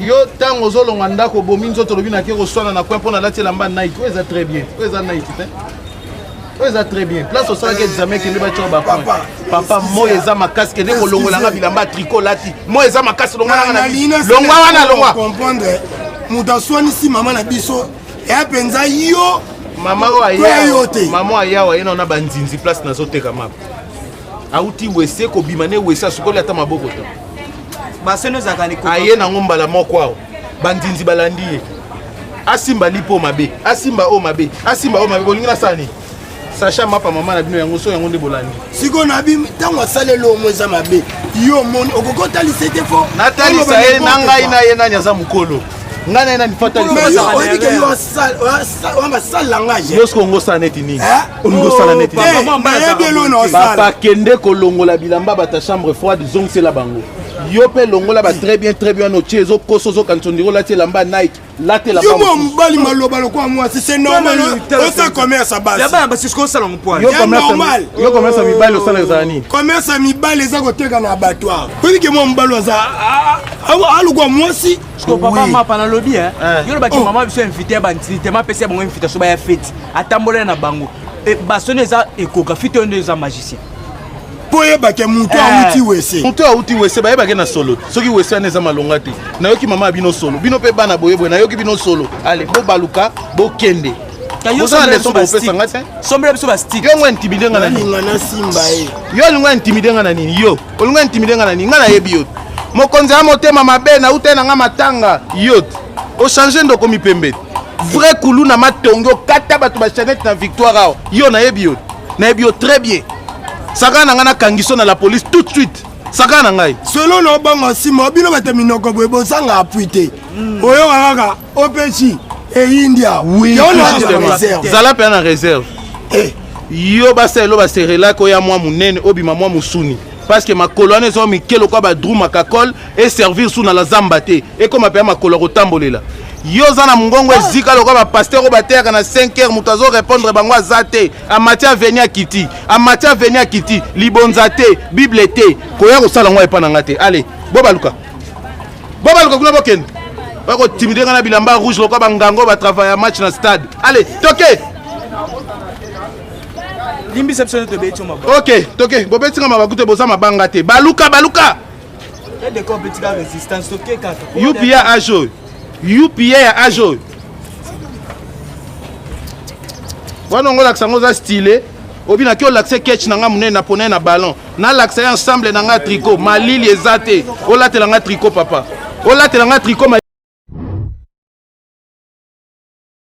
Yo ntango ozolongwa ndako, obomi nzoto, olobi nake koswana na coin mpo nalati elamba Nike. Oyo eza très bien, oyo eza Nike te, oyo eza très bien. Place osalaki examen, kende batya bapoint. Papa, moi eza makasi, kende kolongola nga bilamba ya tricot olati. Moi eza makasi, longwa nanga na longwa wana, longwa. Comprendre, moto aswanisi mama na biso eya mpenza yo. Mama oyo aya te, mama ayawa ye na banzinzi place nazoteka mapa, auti wese kobima ne wese, asukoli ata maboko te. Baseno ezalaka na aye nango mbala moko awa, bandinzi balandi ye, asimba lipo mabe, asimba oyo mabe, asimba oyo mabe. Bolingi nasala nini? Sacha mapa mama na bino yango so yango nde bolandi. Sikoyo nabi ntango asaleli omo eza mabe, yo omoni okoki otalisa te fo natalisa ye na ngai na ye, nani aza mokolo? Ngai na ye, nani fatalisaoyebi ke yo basalela ngai? Yo soki ongo osala neti nini? Olingi osala neti nayebi eloo na osala. Papa, kende kolongola bilamba bata chambre froide, zongisela bango. Yo mpe longola ba très bien, très bien wana otie, ezokosa, ozokanisa ondiri olati elamba Nike. Latela. Yo mwa mobali, maloba lokola mwasi, c'est normal, osa commerce ya basi. Ya bana basi sikoyo osala ngo poil. Ya normal. Yo commerce ya mibali osala ezala nini? Commerce ya mibali eza koteka na abattoir. Oyebi ke mwa mobali aza alokwa mwasi. Siko papa mapa nalobi yo olobaki mama biso invité ya bantinite, mapesi ya bango invitation, baya feti, atambolela na bango, basoni eza ekoka fiti oyo nde eza magicien. Mpo oyebake moto awuti wese. Moto awuti wese, bayebake na solo. Soki wese wana eza malonga te, nayoki mama ya bino solo, bino mpe bana boyeboye, nayoki bino solo. Ale, bobaluka, bokende. Boza na leçon bopesa nga te. Sombela biso bastick. Yo ngo intimide nga na nini? Nalinga nasimba ye. Yo olingo intimide nga na nini? Yo olingo intimide nga na nini? Nga nayebi yo, mokonzi ya motema mabe. Nauta na nga matanga, yo ochange ndoko mipembe, vrai kulu na matongi, okata bato bachanete na Victoire awa. Yo nayebi yo, nayebi yo très bien. Sakana na ngai, nakangiso na la police tout de suite. Sakana na ngai. Solo na obanga nsima bino bato minoko boye, bozanga appui te. Oyoka kaka opesi eyindia. Oui, zala mpe na réserve. Yo basalelo baserelaki oya mwa monene, obima mwa mosuni, parce que makolo wana eza mike lokola badru makakole, eservir su na la zamba te, ekóma mpe ya makolo ya kotambolela. Yo oza na mongongo ezika lokola bapasteur oyo bateyaka na 5 heures, moto azorépondre bango aza te. Amati aveni, akiti, amati aveni, akiti, libonza te, bible te. Koya kosala ngo epa na nga te. Ale, bobaluka, bobaluka kuna, bokende. Bakotimide nga na bilamba rouge lokola bangango batravaille ya match na stade. Ale, toke. Limbisa biso, tobeti mabanga. Ok, toke. Bobetinga mabaku te, boza mabanga te. Baluka, baluka. Yupi ya age oyo, yupi ya age oyo wana, ongo olakisa ngo oza style. Obi naki olakisa ketch na nga monene na pona ye na ballon, nalakisa ye ensemble na nga tricot. Malili eza te, olatela nga tricot. Papa, olatela nga tricot.